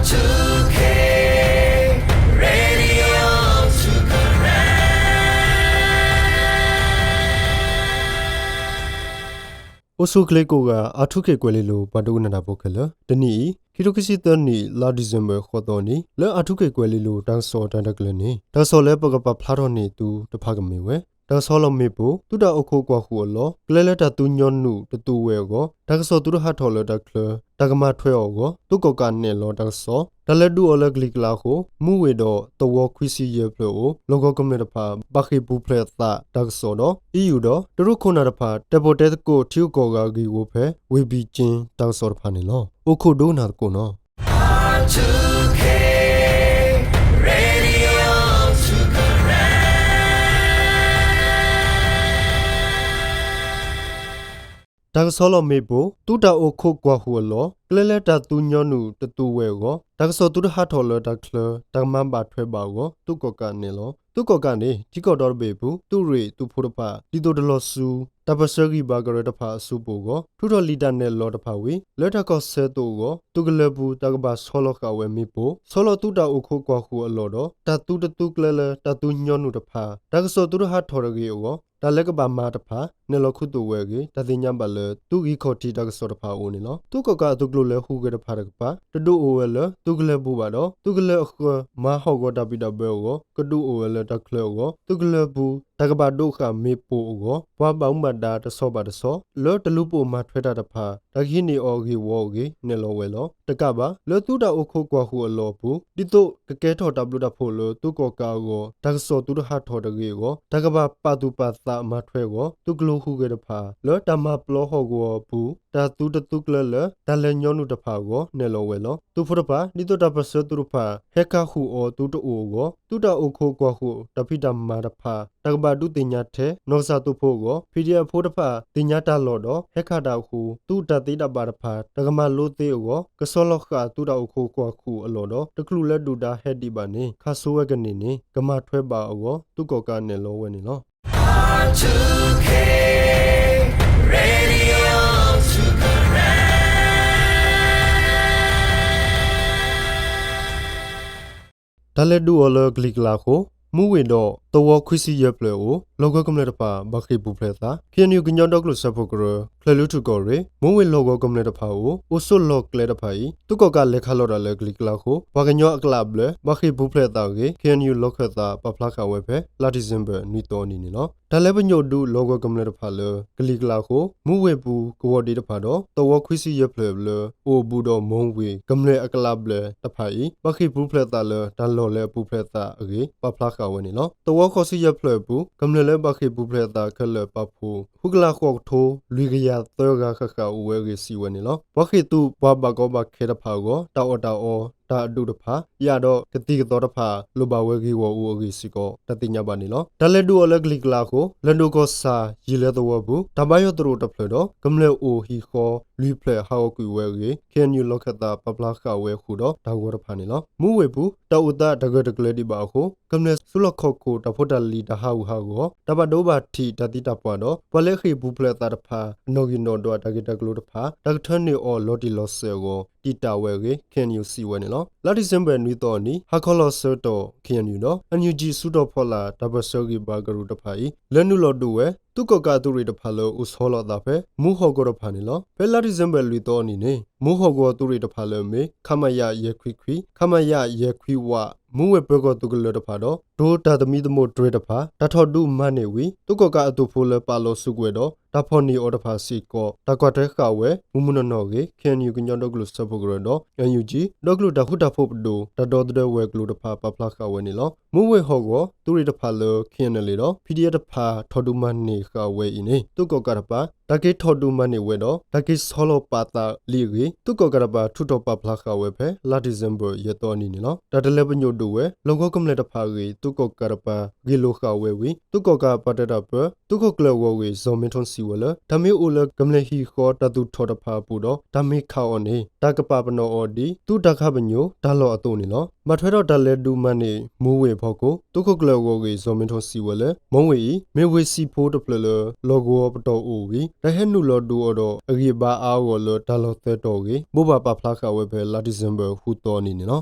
Radio အိၣ်ဆူၣ်ချ့ကိးဂၤ အၣ်ထူခ့ၣ်ကွဲၤလ့လိၤ ပှၤဒိကနၣ်တၢ်ဖိခဲလၢာ်, တနံၤအံၤ ခံထိခံဆံသၢနံၣ် လါဒံၣ်စ့ဘၢၣ် ဃိးသီနံၤ လၢအၣ်ထူခ့ၣ်ကွဲၤလ့လိၤ တၢ်ကစီၣ်တၢ်ရဲၣ်တၢ်ကျဲၤန့ၣ် တၢ်ကစီၣ်လၢပကပာ်ဖျါထီၣ်န့ၢ်သုတဖၣ်ကမ့ၢ်ဝဲ တၢ်ကစီၣ်လီၢ်မ့ၣ်ပိၢ် သုးတၢ်အိၣ်ခိးကွၢ်ဃုာ်အလီၢ် ကျဲလၢတၢ်သူညီနုၢ်တသူဝဲအဂီၢ် တၢ်ကစီၣ်သုတဟးထီၣ်လၢတၢ်ချၢ တၢ်ကမၤထွဲအီၤအဂီၢ် သုးကီၣ်ကးနဲၣ်လီၤတၢ်ကစီၣ်, တၢ်လဲၤဒုးအီၤလၢကလံၤကျါအဃိ မူဝ့ၤဒီးသဝီခွံဆံယဲၢ်ဖျၢၣ်အိၣ် လီၢ်ကဝီၤကမျၢၢ်တဖၣ် ဘၣ်ဃ့ၢ်ပူၤဖျဲးအသးတၢ်ကစီၣ်ဒီး အံၣ်ယူၣ်ဒီး တရူးခိၣ်နၢ်တဖၣ် တဲာ်ပီၣ်တဲသကိးထံဂုၤကီၢ်ဂၤအဂ့ၢ်အဝီဖဲ ဝ့ၢ်ဘံၣ်ကၠ့တၢ်ကစီၣ်တဖၣ်န့ၣ်လီၤ. အိၣ်ခိးဒိကနၣ်သကိးနီၣ်. တၢ်ကစီၣ်လီၢ်မ့ၣ်ပိၢ် သုးတၢ်အိၣ်ခိးကွၢ်ဃုာ်အလီၢ် ကျဲလၢတၢ်သူညီနုၢ်တသူဝဲအဂီၢ် တၢ်ကစီၣ်သုတဟးထီၣ်လၢတၢ်ချၢ တၢ်ကမၤဘၣ်ထွဲဘၣ်အဂီၢ် သုးကီၣ်ကးနဲၣ်လီၤ. သုးကီၣ်ကးန့ၣ် ထံကီၢ်ဒီတဘ့ၣ်အပူၤ သုးရ့ၣ်သုးဖိတဖၣ် ဒ်သိးတလီၤဆူ တၢ်ပၢၢ်ဆၢဂံၢ်ဘါကရၢတဖၣ်အစုပူၤအဂီၢ် ထုးထီၣ်လံာ်တၢ်နဲၣ်လီၤတဖၣ်ဝံၤ လၢတၢ်ကီၢ်ဆၢအသိးအဂီၢ် သုးကလၢၤပူၤ တၢ်ကဘၣ်ဆီလီၤဃာ်ဝဲမ့ၣ်ပိၢ် ဆီလီၤသုးတၢ်အိၣ်ခိးကွၢ်ဃုာ်အလီၢ်ဒီး တၢ်သူတသုကျဲလၢတၢ်သူညီနုၢ်တဖၣ် တၢ်ကစီၣ်သုတဟးထီၣ်တဂ့ၤအဂီၢ် တၢ်လၢကဘၣ်မၤတဖၣ် နဲၣ်လီၤခူသူၣ်ဝဲအဂ့ၢ် တၢ်သ့ၣ်ညါဘၣ်လၢ သုးဂံၢ်ခီၣ်ထံးတၢ်ကစီၣ်တဖၣ်အအိၣ်န့ၣ်လီၤ. သုးကီၣ်ကးအသုးကျိၤလၢဟူးဂဲၤတဖၣ်တကပၤ တဒုးအိၣ်ဝဲလၢသုးကလၢၤပူၤဘၣ်ဒီး သုးကလၢၤအဃၢၤ မၤဟီၣ်ကဝီၤတၢ်ဘံၣ်တၢ်ဘၢအဂီၢ် ကဒုးအိၣ်ဝဲလၢတၢ်ချၢအဂီၢ် သုးကလၢၤပူၤ တၢ်ကဘၣ်ဒိးဃာ်မ့ၣ်ပိၢ်အဂီၢ် ပှၤဘၣ်မူဘၣ်ဒါတဆီဘၣ်တဆီ လၢတလူၤပိာ်မၤထွဲတၢ်တဖၣ် တၢ်ကဟံးန့ၢ်အီၤဂ့ၢ်ဝီအဂ့ၢ် နဲၣ်လီၤဝဲလီၤ. တကးဘၣ် လၢသုးတၢ်အိၣ်ခိးကွၢ်ဃုာ်အလီၢ်အပူၤ ဒ်သိးကကဲထီၣ်တၢ်ဘျုးတၢ်ဖှိၣ်လၢသုးကီၣ်ကးအဂီၢ် တၢ်ကစီၣ်သုတဟးထီၣ်တဂ့ၤအဂီၢ် တၢ်ကဘၣ်ပာ်သူၣ်ပာ်သးမၤထွဲအဂီၢ် သုးကျိၤဟူးဂဲၤတဖၣ် လၢတၢ်မၤပျီဟီၣ်ကဝီၤအပူၤ တၢ်သူတသုကျဲလၢ တၢ်လဲၤညီနုၢ်တဖၣ်အဂီၢ် နဲၣ်လီၤဝဲလီၤ. သုးဖိတဖၣ် ဒ်သိးတၢ်ပၢၢ်ဆၢသုးတဖၣ် ဟဲခးဃုာ်အီၤသုတအိၣ်အဂီၢ် သုးတၢ်အိၣ်ခိးကွၢ်ဃုာ် တၢ်ဖံးတၢ်မၤတဖၣ် တၢ်ကဘၣ်ဒုးသ့ၣ်ညါထဲ နီၢ်ကစၢ်သုးဖိအဂီၢ် ဖံးဒံၣ်အဖိတဖၣ် သ့ၣ်ညါတၢ်လီၢ်ဒီး ဟဲခးတၢ်အဃိ သုးတၢ်သ့တၢ်ဘၣ်တဖၣ် တၢ်ကမၤလိသ့အဂီၢ် ကဆီလီၤဃာ်သုးတၢ်အိၣ်ခိးကွၢ်ဃုာ်အလီၢ်ဒီး တချုးလၢဒုၣ်ဒါဟဲဒံးဘၣ်န့ၣ် ခးဆိဝဲကန့ၢ်န့ၣ် ကမၤထွဲဘၣ်အဂီၢ် သုးကီၣ်ကးနဲၣ်လီၤဝဲန့ၣ်လီၤ. တၢ်လဲၤဒုးအီၤလၢကလံၤကျါအဃိ မူဝ့ၤဒီးသဝီခွံဆံယဲၢ်ဖျၢၣ်အအိၣ် လီၢ်ကဝီၤကမျၢၢ်တဖၣ် ဘၣ်ဃ့ၢ်ပူၤဖျဲးအသး ခ့ၣ်အဲၣ်ယူၣ် ကညီဒီကလုာ်စၢဖှိၣ်ကရၢ ဖျၢၣ်လၢထူၣ်ကီၢ်ရ့ၣ် မူဝ့ၤလီၢ်ကဝီၤကမျၢၢ်တဖၣ်အအိၣ် အိၣ်ဆိးလီၢ်ကျဲတဖၣ်အံၤ သုးကီၣ်ကးလဲၤခးလီၤတၢ်လၢကလံၤကျါအဃိ ပှၤကညီအကလးအဘျဲၣ် ဘၣ်ဃ့ၢ်ပူၤဖျဲးအသးအဂ့ၢ် ခ့ၣ်အဲၣ်ယူၣ် လီၢ်ခၢၣ်သး ပာ်ဖျါဃာ်ဝဲဖဲ လါဒံၣ်စ့ဘၢၣ် နွံသီအနံၤန့ၣ်လီၤ. တၢ်လဲၤပညိၣ်ဒုးလီၢ်ကဝီၤကမျၢၢ်တဖၣ်လၢ ကလံၤကျါအဃိ မူဝ့ၤပူၤကဝီၤဒ့တဖၣ်ဒီး သဝီခွံဆံယဲၢ်ဖျၢၣ်လၢ အိၣ်ဘူးဒီးမိၢ်ဝ့ၤ ကမျၢၢ်အကလးအဘျဲၣ်တဖၣ်အံၤ ဘၣ်ဃ့ၢ်ပူၤဖျဲးအသးလၢ တၢ်လီၢ်လဲၤအပူၤဖျဲးအသးအဂ့ၢ် ပာ်ဖျါဃာ်ဝဲန့ၣ်လီၤ. သဝီဃိးဆံယဲၢ်ဖျၢၣ်အပူၤ ကမျၢၢ်လၢဘၣ်ဃ့ၢ်ပူၤဖျဲးအသးခဲလၢာ်ပာ်ဖှိၣ် ဃုကလးဃိးကထိလွံၢ်ကယၤသၢဂၤဃၣ်ဃၣ်အိၣ်ဝဲအဂ့ၢ်စံးဝဲန့ၣ်လီၤ. ပှၤဃ့ၢ်သုးပှၤဘၣ်ကီဘၣ်ခဲတဖၣ်အဂီၢ် တၢ်အီၣ်တၢ်အီ တၢ်အဒူၣ်တဖၣ် ယၣ်ဒီးကသံၣ်ကသီတဖၣ် လိၣ်ဘၣ်ဝဲဂ့ၢ်ဂီၢ်အူအဂ့ၢ်စ့ၢ်ကီး တၢ်သ့ၣ်ညါဘၣ်န့ၣ်လီၤ. တၢ်လဲၤဒုးအီၤလၢကလံၤကျါအဃိ လဲၤဒိၣ်ကီၢ်ဆၣ် ယံာ်လၢသဝီပူၤ တၢ်ဘါယွၤသရိာ်တဖျၢၣ်ဒီး ကမျၢၢ်အိၣ်ဟံၣ်ဃီလွံၢ်ဖျၢၣ်ဟးဂီၤကွံာ်ဝဲအဂ့ၢ် ခ့ၣ်အဲၣ်ယူၣ် လီၢ်ခၢၣ်သး ပာ်ဖျါဃာ်ဝဲဃုာ်ဒီးတၢ်ဂီၤတဖၣ်န့ၣ်လီၤ. မူဝ့ၤပူၤ တၢ်အိၣ်သးတၢ်ဂၢၢ်တကျၢၤဒံးဘၣ်အဃိ ကမျၢၢ်ဆူလီၢ်ခီၣ်ခိၣ် တၢ်ဖိတၢ်လံၤတၢ်ဟးဂူာ်ဟးဂီၤ တၢ်ဘၣ်ဒိဘၣ်ထံးတၢ်သံတၢ်ပှၢ်ဒီး ပှၤလၢဃ့ၢ်ပူၤဖျဲးအသးတဖၣ် အနီၣ်ဂံၢ်နီၣ်ဒွးတၢ်ဂ့ၢ်တၢ်ကျိၤတဖၣ် တၢ်ကထၢနုာ်အီၤလီၤတံၢ်လီၤဆဲးအဂီၢ် တံာ်တာ်ဝဲအဂ့ၢ် ခ့ၣ်အဲၣ်ယူၣ် စံးဝဲန့ၣ်လီၤ. လါဒံၣ်စ့ဘၢၣ်နွံသီအနံၤ ဟါခီလီၤဆၢကတီၢ် ခ့ၣ်အဲၣ်ယူၣ်ဒီး အန်ယူၣ်ကၠံ စုတီၤဖီလာ် တၢ်ပၢၢ်ဆၢဂံၢ်ဘါကရူၢ်တဖၣ်အံၤ လဲၤနုာ်လီၤဒုးဝဲ သုးကီၣ်ကးအသုးရ့ၣ်တဖၣ်လၢအိၣ်ဆီလီၤအသးဖဲ မူဟီၣ်ကဝီၤတဖၣ်န့ၣ်လီၤ. ဖဲလါဒံၣ်စ့ဘၢၣ်လွံၢ်သီအနံၤန့ၣ် မူဟီၣ်ကဝီၤသုးရ့ၣ်တဖၣ်လၢအမ့ၢ် ခမရ ယဲၢ်ခွံခွံ ခမရ ယဲၢ်ခွံဝး မူဝ့ၤပၢၤကီၢ်သုးကလၢၤတဖၣ်ဒီး တိၤတၢ်သမံသမိးတြဲၤတဖၣ် တၢ်ထီၣ်ဒုးမၤန့ၢ်ဝံၤ သုးကီၣ်ကးအသုးဖိလၢပာ်လီၤစုကဝဲၤဒီး တၢ်ဖီၣ်န့ၢ်အီၤတဖၣ်စ့ၢ်ကီး တၢ်ကွၢ်ထွဲဃာ်ဝဲ မုၢ်မုၢ်နီၢ်နီၢ်အဂ့ၢ် ခ့ၣ်အဲၣ်ယူၣ် ကညီဒီကလုာ်စၢဖှိၣ်ကရၢဒီး အန်ယူၣ်ကၠံ ဒီကလုာ်တၢ်ဃူတၢ်ဖိးပဒိၣ် တၢ်ဒီသဒၢဝဲၤကျိၤတဖၣ် ပာ်ဖျါဃာ်ဝဲန့ၣ်လီၤ. မူဝ့ၤဟီၣ်ကဝီၤ သုးရ့ၣ်တဖၣ်လၢ ခ့ၣ်အဲၣ်ယူၣ်လ့ဒီး ပီၣ်ဒီအ့ၣ်ဖ် တဖၣ် ထီၣ်ဒုးမၤန့ၢ်ဃာ်ဝဲအံၤန့ၣ် သုးကီၣ်ကးတပၤ တၢ်က့ၤထီၣ်ဒုးမၤန့ၢ်ဝဲဒီး တၢ်က့ၤဆီလီၤပာ်သးလံအဂ့ၢ် သုးကီၣ်ကးတပၤ ထုးထီၣ်ပာ်ဖျါဃာ်ဝဲဖဲ လါဒံၣ်စ့ဘၢၣ် ယဲၢ်သီအနံၤန့ၣ်လီၤ. တၢ်တလဲၤပညိၣ်ဒုးဝဲ လီၢ်ကဝီၤကမျၢၢ်တဖၣ်အဂ့ၢ် သုးကီၣ်ကးတပၤ ဂ့ၢ်လိာ်ဃာ်ဝဲဝံၤ သုးကီၣ်ကးပှၤတဲတၢ်ပၢ သုးခိၣ်ကျၢၢ်အဂီၢ်ဂ့ၢ် ဇော်မင်းထွန်း စံးဝဲလၢ တၢ်မ့ၢ်အိၣ်လၢ ကမျၢၢ်ဟံၣ်ဃီတၢ်သူၣ်ထီၣ်တဖၣ်အပူၤဒီး တၢ်မ့ၢ်ခးအီၤန့ၣ် တၢ်ကပာ်ပနီၣ်အီၤဒ် သုးတၢ်ခးပညိၣ်တၢ်လီၢ်အသိးန့ၣ်လီၤ. ဘၣ်ထွဲဒီးတၢ်လဲၤဒုးမၤန့ၢ် မူဝ့ၤအဖီခိၣ် သုးခိၣ်ကျၢၢ်အဂီၢ်ဂ့ၢ် ဇော်မင်းထွန်း စံးဝဲလၢ မူဝ့ၤအံၤ မ့ၢ်ဝ့ၢ်စံၣ်ဖိတဖျၢၣ်လၢ လီၢ်ကဝီၤပတီၢ်အိၣ်ဝံၤ တၢ်ဟဲနုာ်လီၤဒုးအီၤဒီး အဂံၢ်အဘါအါအါဂီၢ်ဂီၢ်လၢတၢ်လီၢ်သၢတီၤအဂ့ၢ် ဘိးဘၣ်ပာ်ဖျါဃာ်ဝဲဖဲလါဒံၣ်စ့ဘၢၣ် ဃုသီအနံၤန့ၣ်လီၤ.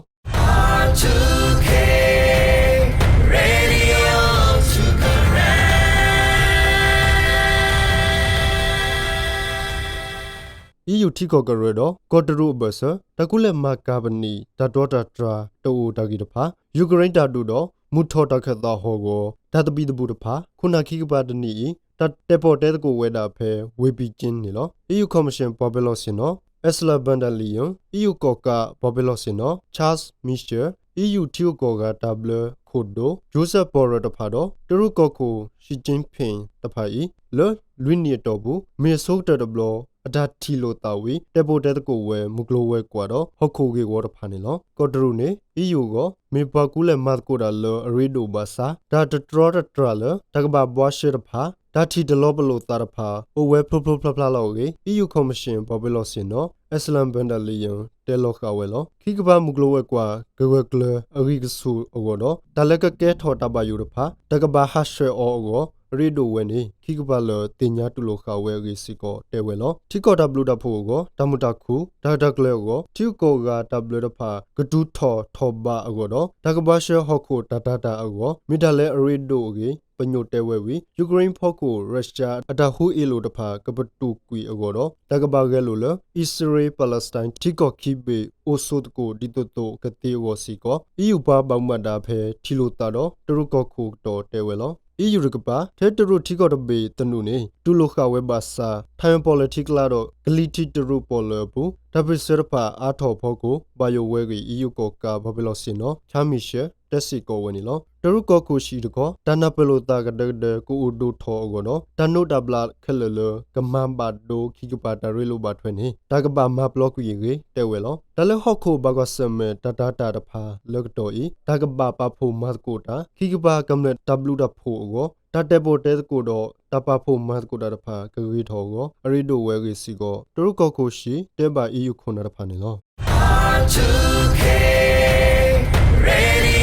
အံၣ်ယူၣ်ထံကီၢ်ကရၢဒီး ကီၢ်တရူးအဘၢၣ်စၢၤ တၢ်ကူၣ်လဲၤမၤကၤပနံၣ် တၢ်တြီတၢ်တြၢ်တအိၣ်တၢ်ဂ့ၢ်တဖၣ်, ယူၤကရ့ၣ်တၢ်ဒုးဒီး မုၢ်ထီၣ်တၢ်ခၢၣ်သးဟီၣ်ကဝီၤ တၢ်သဘံၣ်သဘုၣ်တဖၣ် ခိၣ်နၢ်ခံကပၤတနံၣ်အံၤ တၢ်တဲပီၣ်တဲသကိးဝဲဒၣ်ဖဲ ဝ့ၢ်ပံၣ်ကၠ့န့ၣ်လီၤ. အံၣ်ယူၣ်ခီၣ်မံၣ်ၡ့ၣ်ပှၤပၢၤလီၢ်ဆ့ၣ်နီၤ Ursula von der Leyen, အံၣ်ယူၣ်ကီၣ်ကးပှၤပၢၤလီၢ်ဆ့ၣ်နီၤ Charles Michel, အံၣ်ယူၣ်ထံဂုၤကီၢ်ဂၤတၢ်ဘျၢခိၣ်ဒိၣ် Josep Borrell တဖၣ်ဒီး တရူးကီၢ်ခိၣ် Xi Jinping တဖၣ်အံၤ လၢလွံၢ်နံၣ်အတီၢ်ပူၤ မ့ၢ်အဆိကတၢၢ်တဘျီ အတၢ်ထံၣ်လိာ်သးဝံၤ တဲပိာ်တဲသကိးဝဲ မုၢ်ကျိၤဝဲၤကွာ်ဒီး ဟီၣ်ခိၣ်ဂ့ၢ်ဝီတဖၣ်န့ၣ်လီၤ. ကီၢ်တရူးန့ၣ် အံၣ်ယူၣ်အဂီၢ် မ့ၢ်ပှၤကူၣ်လဲၤမၤသကိးတၢ်လၢအရ့ဒိၣ်ဘၣ်ဆၣ် တၢ်တတြီတတြၢ်လၢ တၢ်ကဘၣ်ဘှါရှဲတဖၣ်, တၢ်ထံၣ်တလီၤပလိာ်သးတဖၣ် အိၣ်ဝဲဖျိဖျိဖျါဖျါလီၤအဂ့ၢ် အံၣ်ယူၣ်ခီၣ်မံၣ်ၡ့ၣ်ပှၤပၢၤလီၢ်ဆ့ၣ်နီၤ Ursula von der Leyen တဲလီၤဃာ်ဝဲလီၤ. ခံကပၤမုၢ်ကျိၤဝဲၤကွာ် ကဂၢၢ်ကျၢၤအဂံၢ်ကဆူၣ်အဂီၢ်ဒီး တၢ်လၢကကဲထီၣ်တၢ်ဘၣ်ယိၣ်တဖၣ် တၢ်ကဘၣ်ဟးဆှဲးအီၤအဂီၢ် အရ့ဒိၣ်ဝဲန့ၣ် ခံကပၤလၢသ့ၣ်ညါတူၢ်လိာ်ဃာ်ဝဲအဂ့ၢ်စ့ၢ်ကီးတဲဝဲလီၤ. ထံကီၢ်တၢ်ဘျုးတၢ်ဖှိၣ်အဂီၢ် တၢ်မုာ်တၢ်ခုၣ် တၢ်ဂၢၢ်တၢ်ကျၢၤအဂီၢ် ထံဂုၤကီၢ်ဂၤတၢ်ဘျၢတဖၣ် ကတုၤထီၣ်ထီၣ်ဘးအဂီၢ်ဒီး တၢ်ကဘှါရှဲဟီၣ်ခိၣ်တၢ်တၤတၢ်အဂီၢ် မ့ၢ်တၢ်လၢအရ့ဒိၣ်အဂ့ၢ် ပညိၣ်တဲဝဲဝံၤ ယူၤကရ့ၣ်ဖီခိၣ် ရၢၡါအတၢ်ဟူးအ့ၣ်လိာ်တဖၣ် ကပတုာ်ကွံာ်အဂီၢ်ဒီး တၢ်ကဘၣ်ဂဲၤလိာ်လၢ အံၣ်စရ့လး Palestine ထံကီၢ်ခံဘ့ၣ် အိၣ်ဆိးသကိးဒ်သိးသိးကသ့အဂီၢ်စ့ၢ်ကီး အံၣ်ယူၣ်ပှၤဘၣ်မူဘၣ်ဒါဖဲ ထံၣ်လိာ်သးဒီး တရူးကီၢ်ခိၣ်ကတီၢ်တဲဝဲလီၤ. အံၣ်ယူၣ်တကပၤ ထဲတရူးထံကီၢ်တဘ့ၣ်သနူန့ၣ် တူၢ်လိာ်ဃာ်ဝဲဘၣ်ဆၣ် ထၣ်ပီၣ်လဲၣ်ထံကျါဒီး ကလံၤထံးတရူးပီၣ်လဲၣ်အပူၤ တၢ်ပၢၢ်ဆၢတဖၣ်အါထီၣ်အဖီခိၣ် ဘၣ်ယိၣ်ဝဲအဂ့ၢ် အံၣ်ယူၣ်ကီၢ်ကးပှၤပၢၤလီၢ်ဆ့ၣ်နီၤ Charles Michel တဲစ့ၢ်ကီးဝဲန့ၣ်လီၤ. တရူးကီၢ်ခိၣ် Xi တခီ တၢ်နၢ်ပၢၢ်လိာ်သးကဒၢကဒၢကအိၣ်ဒိၣ်ထီၣ်အဂီၢ်ဒီး တၢ်နိးတၢ်ဘျးခဲလၢာ်လၢကမၤဘၣ်ဒိခံကပၤတၢ်ရ့လိာ်ဘၣ်ထွဲန့ၣ် တၢ်ကဘၣ်မၤပျီကွံာ်အဂ့ၢ်တဲဝဲလီၤ. တၢ်လၢဟီၣ်ခိၣ်ဘၣ်ကွၢ်ဆၢၣ်မဲာ်တၢ်တၤတၢ်တဖၣ်လၢကတီၢ်အံၤ တၢ်ကဘၣ်ပာ်ဖှိၣ်မၤသကိးတၢ် ခံကပၤကမျၢၢ်တၢ်ဘျုးတၢ်ဖှိၣ်အဂီၢ် တၢ်တဲပိာ်တဲသကိးဒီး တၢ်ပာ်ဖှိၣ်မၤသကိးတၢ်တဖၣ် ကဂ့ၤထီၣ်အဂီၢ် အရ့ဒိၣ်ဝဲအဂ့ၢ်စ့ၢ်ကီး တရူးကီၢ်ခိၣ် Xi တဲဘၣ်အံၣ်ယူၣ်ခိၣ်နၢ်တဖၣ်န့ၣ်လီၤ.